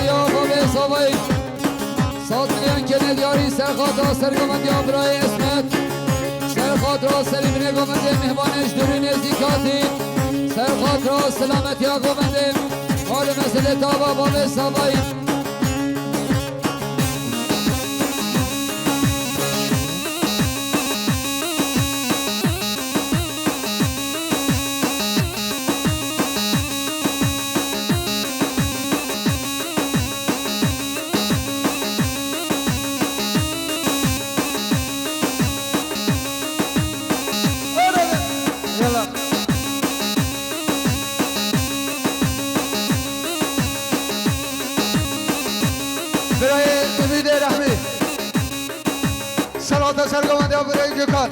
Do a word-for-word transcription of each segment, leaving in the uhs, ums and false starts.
Ya bavê zavayî. Sed milyon kene diyarî serxata sergovendiya birayê Esmet. Serxata serî binê govendê mihvanê ji dûrî nêzîkatî. Serxata selametiya govendê. Malê meselê tava bavê zavayî. Yala. Birayê Umîdê Rehmî. Serhata sergovendiya birayê Gökhan.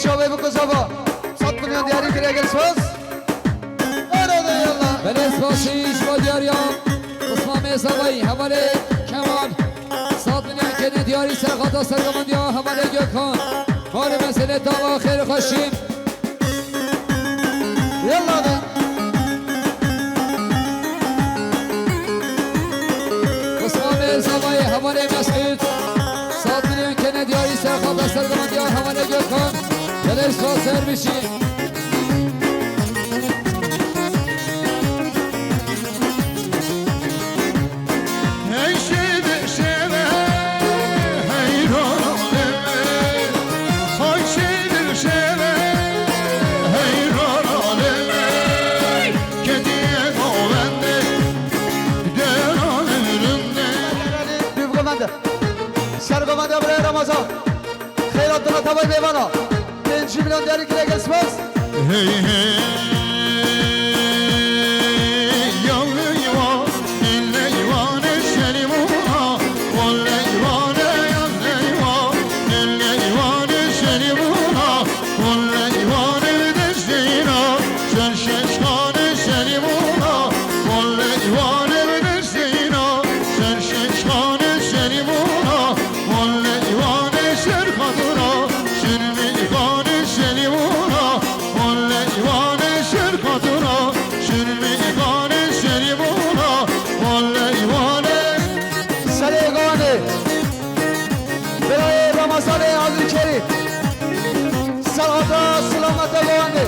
Şovê biko zava. Sed milyon diyarî kiriye, gel spas. Arada yalla. Belê spasî ji bo diyariya Osman Mêzavayî, hevalê Kemal. Sed milyon kene diyarî serhata sergovendiya hevalê Gökhan. Malê meselê tava xêr xweşî. Yalla de. Osman Mêzavayî, hevalê Mesûd. Sed milyon kene diyarî serhata sergovendiya hevalê Gökhan. Gelê ji xwe ser bişî. Dûvgovende. Sergovende birayê Ramazan. Xeyrat dina tavayê mêvana. Pêncî milyon diyarî kiriye, gel spas. Hey hey, ya leywa, leywane şelimuna, o leywane ya leywa, leywane şelimuna, o leywane dejina, şer şeşkane şelimuna, o leywane dejina, şer şeşkane şelimuna, o leywane şer kadına. Şirmîxanê şelîmûna, oley wane şêr xatûna. Şirmîxanê şelîmûna, oley wane. Serê Ganê, birayê Ramazanê Abdulkerîm. Serhata silamete Ganê.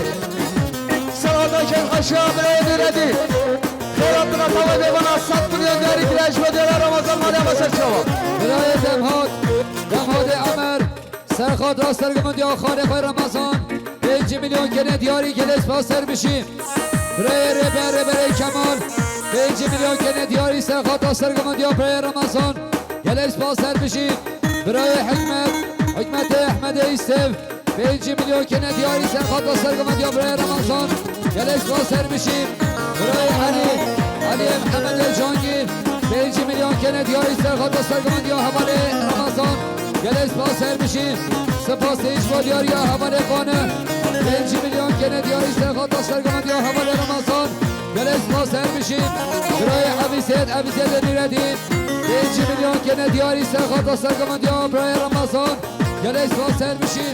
Serhata kêfxweşiya birayê Nûredîn. Xêra tira tawê bêvana sed milyon diyarî kiriye ji bo diyara Ramazan maliya me ser çawa. Birayê Demhat, Demhatê Emer. Serxat ra sergivindiya xalê xwe Remezan, pêncî milyon kene diyarî, gelê spas ser bişî. Birayê Rêber, Rêberê Kemal, pêncî milyon kene diyarî, serxat ra sergivindiya birayê Remezan, gelê spas ser bişî. Birayê Hikmet, Hikmetê Ehmedê Îstev, pêncî milyon kene diyarî, serxat ra sergivindiya birayê Remezan, gelê spas ser bişî. Birayê Elî, Eliyê Mihemedê Cangîr, pêncî milyon kene diyarî, serxat ra sergivindiya hevalê Remezan, gelê spas ser bişî. Spas ji bo diyariya hevalê Xane. Pêncî milyon kene diyarî, serxat ra sergivindiya hevalê Remezan, gelê spas ser bişî. Birayê Evîzêd, Evîzêdê Nûredîn, pêncî milyon kene diyarî, serxat ra sergivindiya birayê Remezan, gelê spas ser bişî.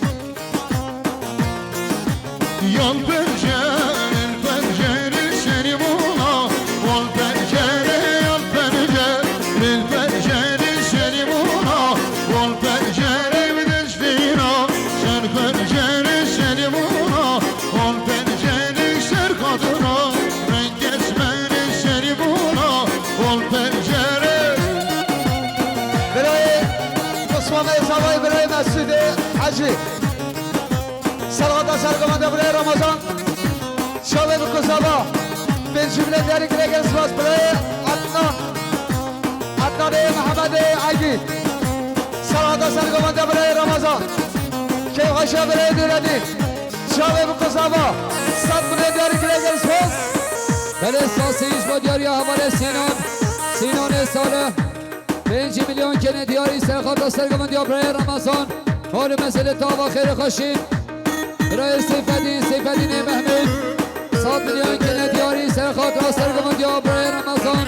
Yan pencerin pencerin şelimûna, wal pencere yan pencerin pencerin şelimûna, wal pencere bi dejvîna, şer pencere şelimûna, wal pencere şer xatûna, reng geçmere şelimûna, wal pencere. Birayê Osman Bey Zavayê, birayê Mesûdê Hecî. Serxata sergovende birayê Ramazan. Çavê bi kuzava. Pêncî milyon diyarî kire, gelê spas birayê Adnan. Adnanê Mihemedê Egî. Serxata sergovende birayê Ramazan. Kêfxweşiya birayê Nûredîn. Çavê bi kuzava. Sed milyon diyarî kire, gelê spas. Belê spas ji bo diyariya hevalê Sînan. Sînanê Salih. Pêncî milyon kene diyarî, serxata sergivindiya birayê Remezan. Hol û mezelê tava xêr û xweşî. Birayê Seyfedîn, Seyfedînê Mehmûd. Sed milyon kene diyarî, serxata sergivindiya birayê Remezan.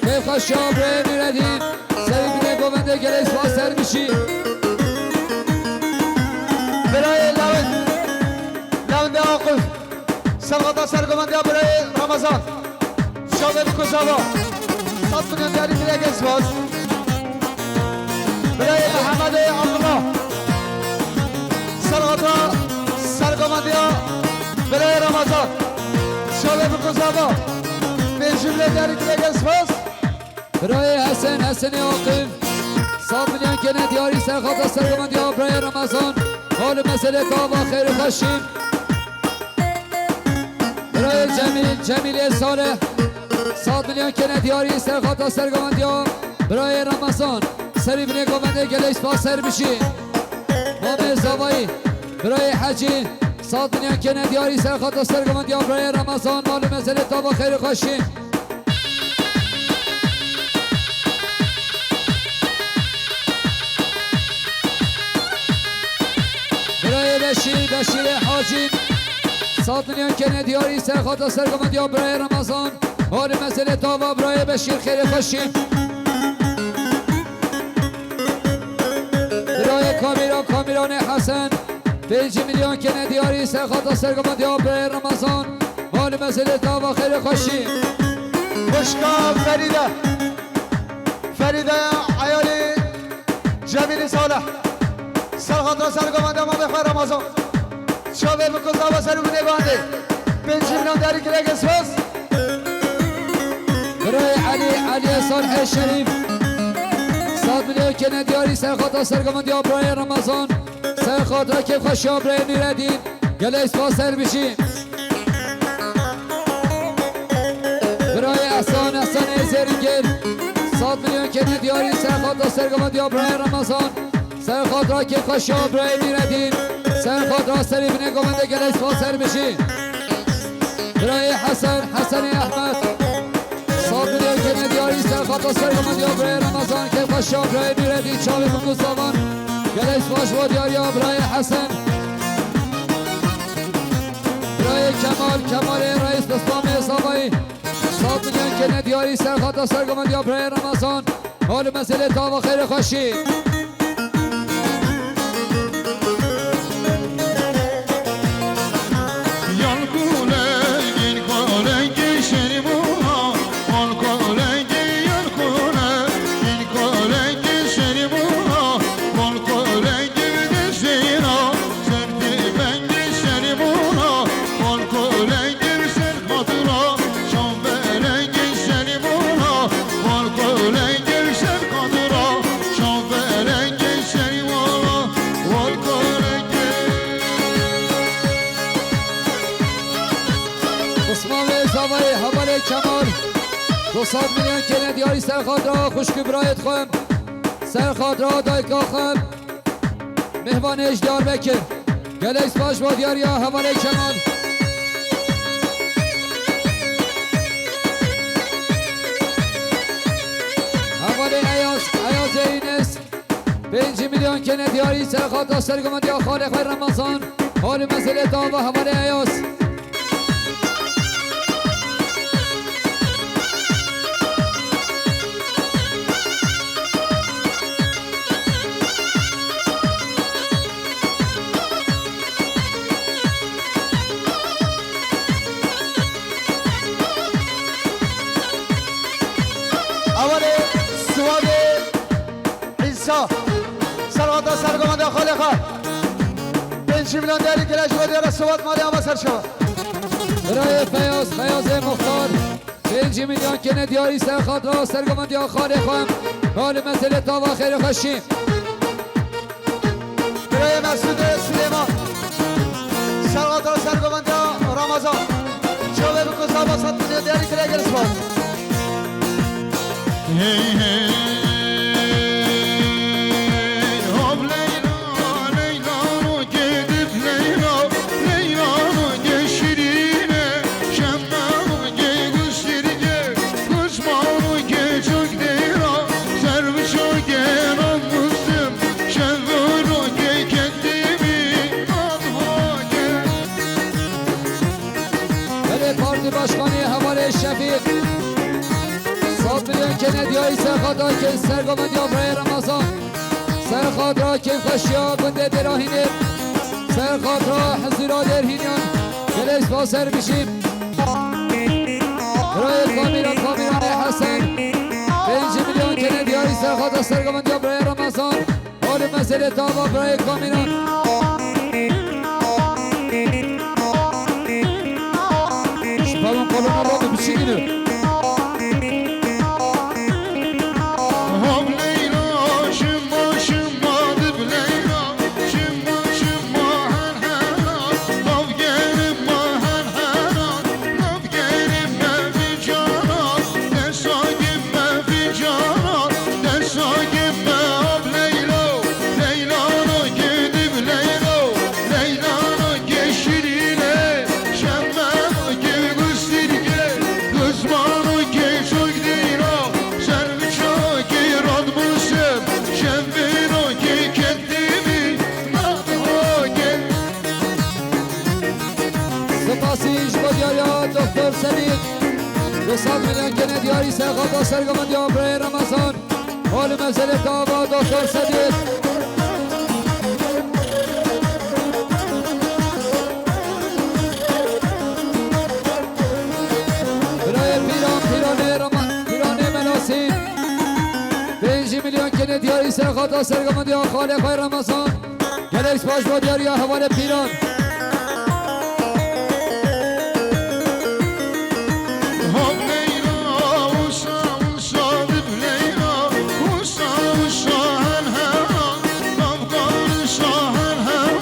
Kêfxweşiya birayê Nûredîn. Serî binê govendê, gelê spas ser bişî. Birayê Lewin, Lewin de Aqif. Serxata sergivindiya birayê Remezan. Çavê bi kuzava. Sed milyon diyarî kire, gelek spas. Birayê Mehemedê Abdullah. Serhata sergovendiya birayê Ramazan. Çavê bikuzava. Pêncî milyon diyarî kire, gelek spas. Birayê Hesen, Hesenê Aqil. Sed milyon kene diyarî serhata sergovendiya birayê Ramazan. Hal û meselê tava xêr û xweşî. Birayê Cemîl, Cemîlê Salih. Sed milyon kene diyarî serhata sergovendiya birayê Ramazan. Serî binê govendê, gelek spas, ser bijî. Mamê Zavayî, birayê Hecî. Sed milyon kene diyarî serhata sergovendiya birayê Ramazan. Hal û meselê tava xêr û xweşî. Birayê Beşîr, Beşîrê Hacî. Sed milyon kene diyarî serhata sergovendiya birayê Ramazan. Hal û meselê tava birayê Beşîr, xêr û xweşî. Birayê Kamîran, Kamîranê Hesen. Pêncî milyon kene diyarî serhata sergovendiya birayê Ramazan. Hal û meselê tava xêr û xweşî. Xwişka Ferîde. Ferîde eyalê Cemîlî Salih. Serhata sergovendiya mamê xwe Ramazan. Çavê bikuzava, ser û binê bandê. Pêncî milyon diyarî kire, gelek spas. Birayê Elî, Elî Salihê Şerîf. Sed milyon kene diyarî serhata sergovendiya birayê Ramazan. Serhata kêfxweşiya birayê Nûredîn. Gelek spas, ser bijî. Birayê Ehsan, Ehsanê Zêrîngir. Sed milyon kene diyarî serhata sergovendiya birayê Ramazan. Serhata kêfxweşiya birayê Nûredîn. Serhata serî binê govendê, gelek spas, ser bijî. Birayê Hesen, Hesenê Ehmed. Sed milyon kene diyarî serhata sergovendiya birayê Ramazan. Kêfxweşiya birayê Nûredîn, çavê bikuzava. Gelek spas ji bo diyariya birayê Hesen. Birayê Kemal, Kemalê Reis Bislamê Zavayî. Sed milyon kene diyarî serhata sergovendiya birayê Ramazan. Hal û meselê tava xêr û xweşî. Yan kolengin kolengin şermuna, yan kolengin, yan kolengin kolengin şermuna, yan kolengin dişina. Sertî vengî şerîmûna, wan kolengî ser xatira, şan velengî şerîmûna, wan kolengî ser xatira, şan velengî şerîmûna, wan kolengî. Osman Bey Zavayê, hevalê Kemal, du sed milyon kene diyarî ser xatira xwişk û birayê xwe, ser xatira dayika xwe. Mêvanê ji Diyarbekir. Gelek spas bo diyariya hevalê Kemal. Hevalê Eyaz, Eyazê Înes. Pêncî milyon kene diyarî ser xata sergovendiya xalê xwe Remezan. Hal û meselê tava hevalê Eyaz. Hevalê Siwadê Îsa. Serhata sergovenda xalê xwe. Pêncî milyon diyarî kire ji bo diyara Siwat malê ava ser şewa. Birayê Feyaz, Feyazê Muxtar. Pêncî milyon kene diyarî serhata sergovendiya xalê xwe. Hal û meselê tava xêr û xweşî. Birayê Mesûdê Silêman. Serhata sergovendiya Ramazan. Çavê bikuzava sed milyon diyarî kire, gelek spas. Hey, hey, hop Leyla, Leyla, gidip Leyla, Leyla, şirine, şemma, gusirge, kuzmanu, çok dera, servişo, gena, muslim, şevro, kendimi, adhoke. Belê Partî Başkanî hevalê Şefîq. Sed milyon kene diyayî serxata ke sergovendiya birayê Remezan. Serxatra kêfxweşiya gundê Dêrahînê. Serxatra hizûra Dêrhîniyan. Gelek spas, ser bijî. Birayê Kamîra, Kamîranê Hesen. Xata sergovendiya birayê Remezan. Holê mezelê tava birayê Kamîran. Ji pevin kolona Ramî biçîkî ne. Hop Leyla, şima, şima, dib Leyla, şima, şima, her, her, her, lav gerim ma, her, her, her, lav gerim me fincana, dersa gim me fincana, dersa gim me, hop Leyla, Leyla, no gidib Leyla, Leyla, no geşirine, şemme, no gevgustirge, kızma, no geçok dira, serbiço ki radmusem, şemme, no ke kendimi, Spasî ji bo diyariya Doktor Sedîq. Du sed milyon kene diyarî ser xata sergovendiya birayê Remezan. Holê mezelê tava Doktor Sedîq. Birayê Pîran, Pîranê Rema-, Pîranê Melasî. Pêncî milyon kene diyarî ser xata sergovendiya xalê xwe Remezan. Gelek spas bo diyariya hevalê Pîran. Hop Leyla, usa, usa, dib Leyla, usa, usa, hen, hen, navgar usa, hen, hen,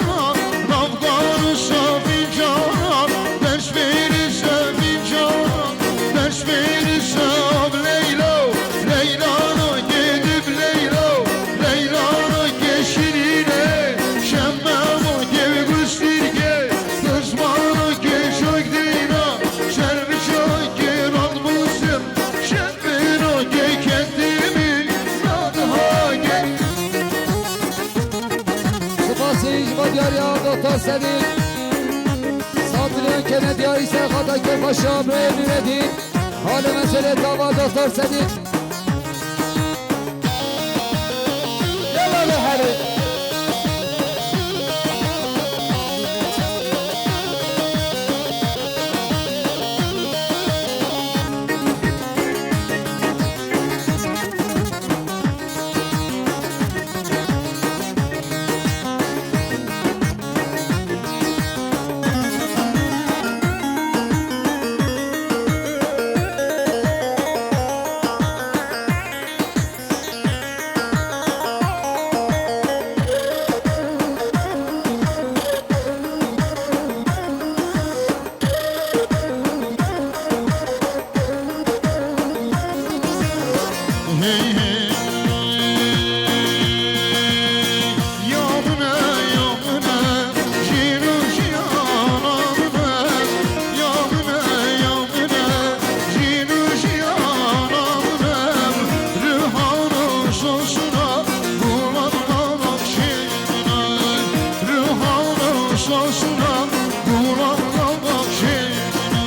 navgar usa, fincana, ders verirse fincana, ders verirse, hop Leyla, Leyla, no gidib Leyla, Leyla, no geşirine, şemme, no gevgustirge, kızma, no geçok dira, serbiço ki radmusem, şemme, no ke kendimi, na daha gel. Spasî ji bo diyariya Doktor Sedîq. Sed milyon kene diyarî ser xata Kêfxweşa birayê Nûredîn. Holê mezelê tava Doktor Sedîq. Yalla le herê. Hey, hey. Ya mine, ya mine, jîn û jiyana mine. Ya mine, ya mine, jîn û jiyana mine. Ruhan û sosuna, gulan û bexşî mine. Ruhan û sosuna, gulan û bexşî mine.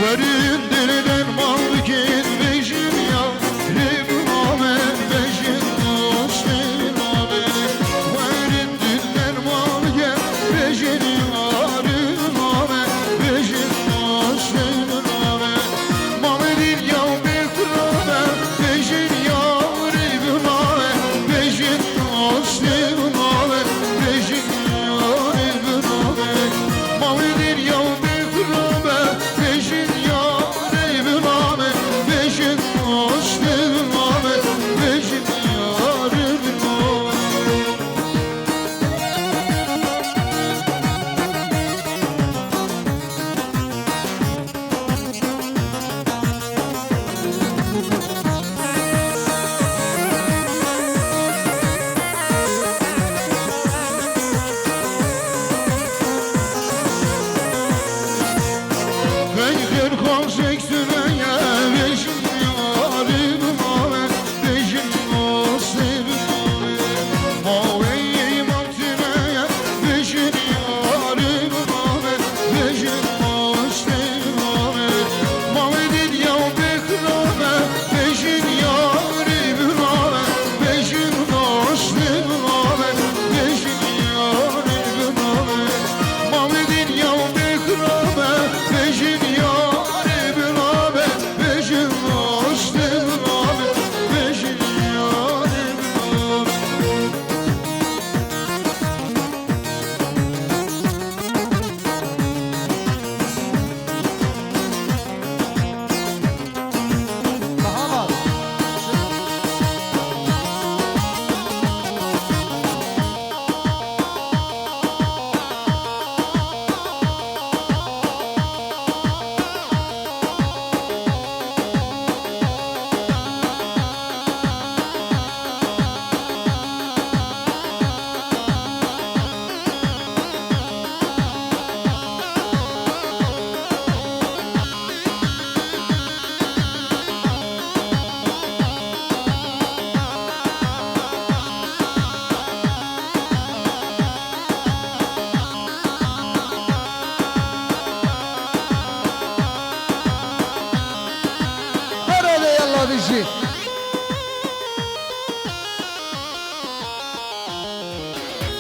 Werin dilden malkin bejin ya, rêbin amen bejin dostin amen. Werin dilden malkin bejin ya, rêbin amen bejin dostin amen. Malê din ya bêxirabe bejin ya, rêbin amen bejin dostin amen. Bejin ya, rêbin amen. Malê din ya bêxirabe bejin yarê bi name, bejin dostê bi name, bejin yarê bi name. Herhalde yallah bijî.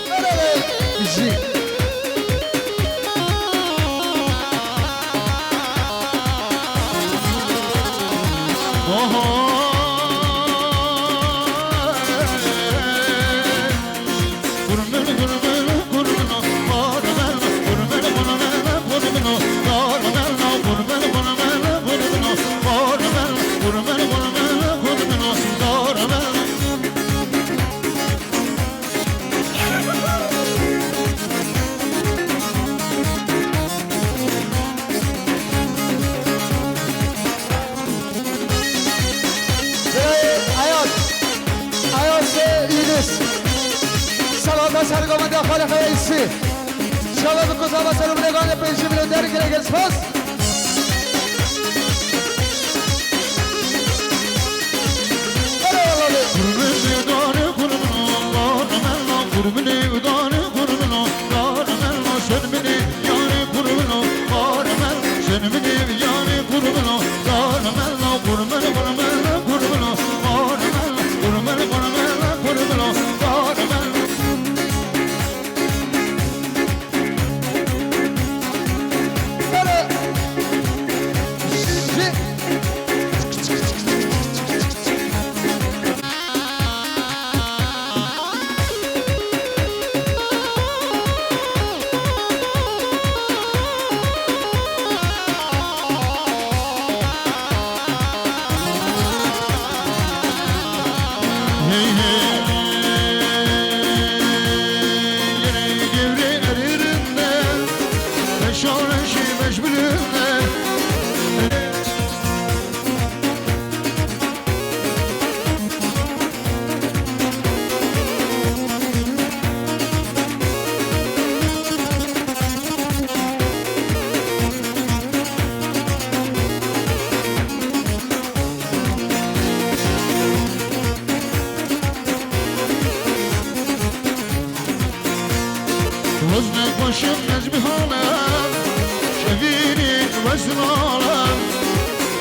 Herhalde bijî. Oho. Birayê Ayaz, Ayaz Yunus. Salata sergometiya Xalê Xeyeyîsî. Şava bi kuzava ser û binê ganê pêncî mîlyon derg girêk spas. Erê Allah'ım. Kurbanê dane kurban, kurbanê dane kurban. Sen beni yarê kurban ol, sen beni yarê kurban ol, kurban ol, kurban ol, kurban ol, kurban ol, kurban ol. Kurban ol, kurban ol, kurban ol, kurban ol. Şareşî beş bilinde. Wezne xweşim ez bi halem, şevînî wezin alem.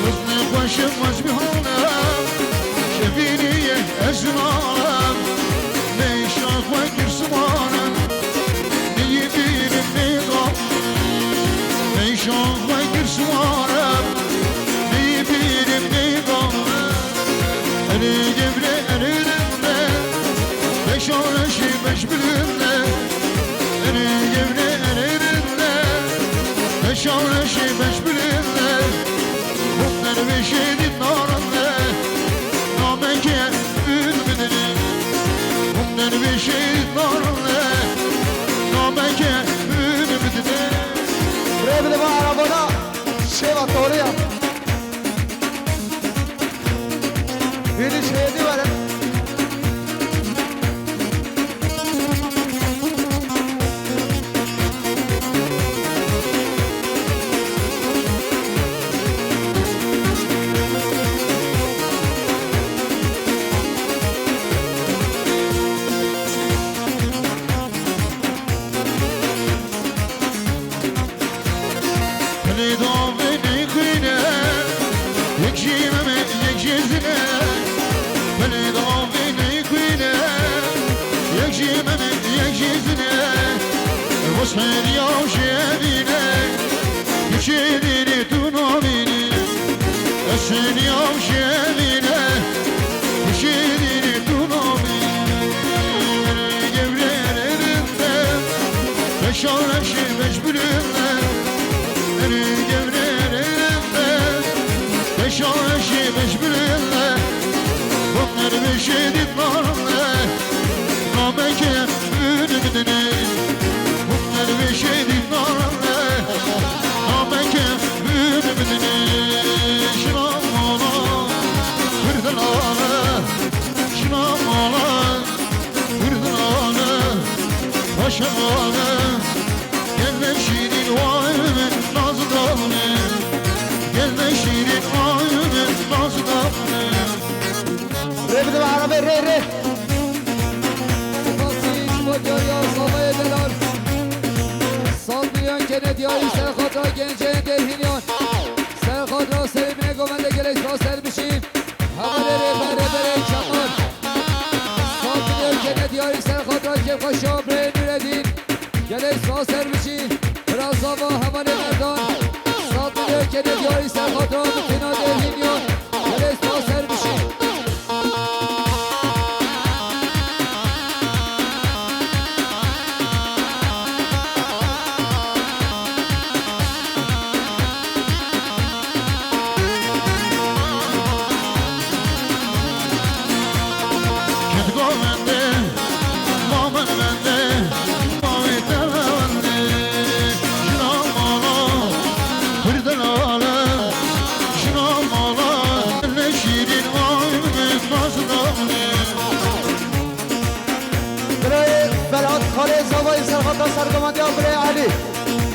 Wezne xweşim ez bi halem, şevînî ez alem. Neyşa xwe kir siwanem, neyî bînim neyda. Neyşa xwe kir siwanem, neyî bînim neyda. Erê gevre erê dinde, beşareşî beş bilinde. Erê gevre erê dinde, beşareşî beş bilinde. Hûn dervêşê dîndarinde, nameke ûn bidine. Hûn dervêşê dîndarinde, nameke ûn bidine. Rê bide va arabana, şêva toriya. Bêdî şehêdî were. Pelê davê neyxwîne, yek jî meme, yek jî zine. Pelê davê neyxwîne, yek jî meme, yek jî zine. Wes heriya û şevîne, hiçê dînê tu namînî. Ez heriya û şevîne, hiçê dînê tu namînî. Gevre erê dinde, beşareşê beş bilinde. Erê gevre erê dinde, beşareşê beş bilinde. Hûn dervêşê dîndarinde, nameke ûn bidine. Hûn dervêşê dîndarinde, nameke ûn bidine. Şina mala, kurdin ale, şina mala. Kurdane, paşane, gelin şîrîn, vay min nazdanê. Gelin şîrîn, vay min nazdanê. Rê bide be erebe, rê, rê. Spasî ji bo diyariya Zavayê Delal. Sed milyon kene diyarî ser xatra gencên Derhîniyan. Ser xatra Selîmê Govende gelek spas ser bişîn. Hevalê rêber, rêberê Kemal. Sed milyon kene diyarî ser xatra kêfxweşiya birê Nûredîn. Gelek spas ser bişî. Bira Zava hevalê Merdan. Sed milyon kene diyarî ser xatra Mitîna Derhîniyan. Gelek spas ser bişî. Ked govende, ma min vende, ma wê te vende. Jina mala, kurdin ale, jina mala, ne şîrîn ay min nasdane. Birayê Ferhat Xalê Zavayê serxata sergovendiya birayê Elî.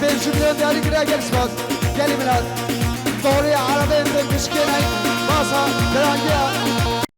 Pêncî milyon diyarî kiriye, gelek spas. Gelî milat. Doriya erebeyên din bişkêney. Basa birangiya.